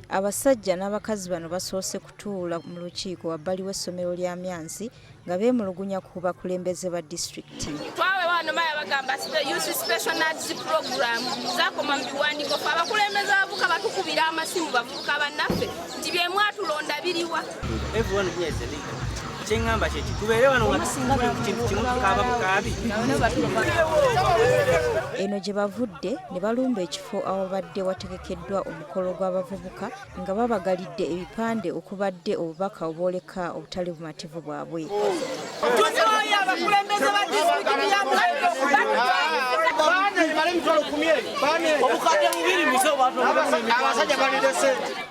Abasajja n'abakazi bano basoose kutuula mu lukiiko wabbali w'essomero lya Myanzi nga beemulugunya ku bakulembeze ba disitulikiti. Twawewa wano maya bagamba youth special needs program zakoma mu biwandiiko fe abakulembeze abavuka batukubira amasimu bavubuka bannaffe nti bye mwatulonda biriwa. Everyone here is a leader. Kyeŋŋamba kyeki tubeere wano nga tuli ku kintu kimu tukaaba bukaabi. Eno gye bavudde ne balumba ekifo awabadde wategekeddwa omukolo gw'abavubuka nga babagalidde ebipande okubadde obubaka obwoleka obutali bumativu bwabwe. Tukooye abakulembeze ba disitulikiti ya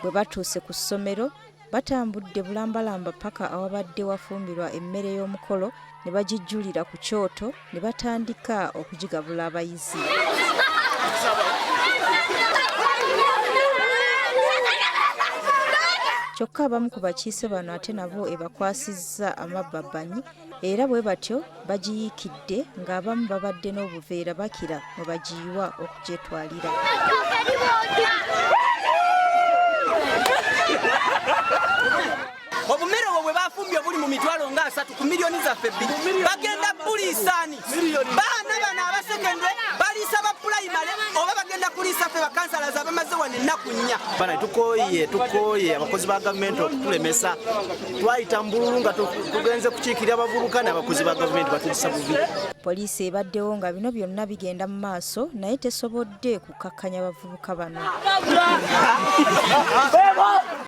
Bwe batuuse ku ssomero batambudde bulambalamba paka awabadde wafumbirwa emmere y'omukolo ne bagijjulira ku kyoto ne batandika okugigabula abayizi. Kyokka abamu ku bakiise bano ate nabo ebakwasizza amabbabbanyi era bwe batyo bagiyiikidde ng'abamu babadde n'obuveera bakira mwe bagiyiwa okugyetwalira. Obumere obwo bwe bafumbye obuli mu mitwalo nga 30 ku miliyoni zaffe 2 bagenda buliisaani baana bano abasekendwe baliisa ba pulayimale oba bagenda kuliisa ffe bakansalazi abamaze wano ennaku 4. Bana tukooye abakozi ba gavumenti okutulemesa. Twayita mu bululu nga tugenze kukiikirira abavubuka n'abakozi ba gavumenti batuyisa bubi. Poliisi ebaddewo nga bino byonna bigenda mu maaso naye tesobodde kukakkanya bavubuka bano.